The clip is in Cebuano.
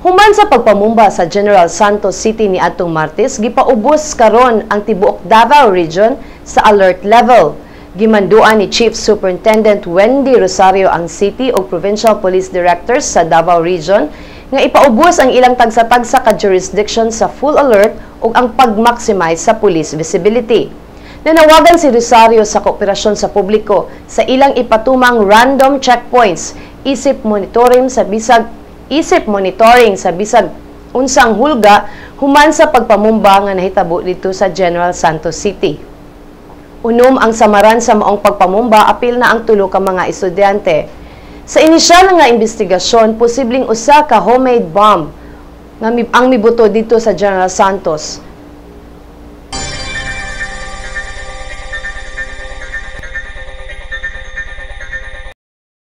Human sa pagpamumba sa General Santos City ni adtong Martes, gipaubos karon ang tibuok Davao Region sa alert level. Gimanduan ni Chief Superintendent Wendy Rosario ang City ug Provincial Police Directors sa Davao Region nga ipaubos ang ilang tagsa-tagsa ka jurisdiction sa full alert ug ang pag-maximize sa police visibility. Nanawagan si Rosario sa kooperasyon sa publiko sa ilang ipatumang random checkpoints isip monitoring sa bisag unsang hulga human sa pagpamumba nga nahitabo dito sa General Santos City. Unom ang samaran sa maong pagpamumba, apil na ang tulo ka mga estudyante. Sa inisyal nga investigasyon, posibleng usa ka homemade bomb nga ang mibuto dito sa General Santos.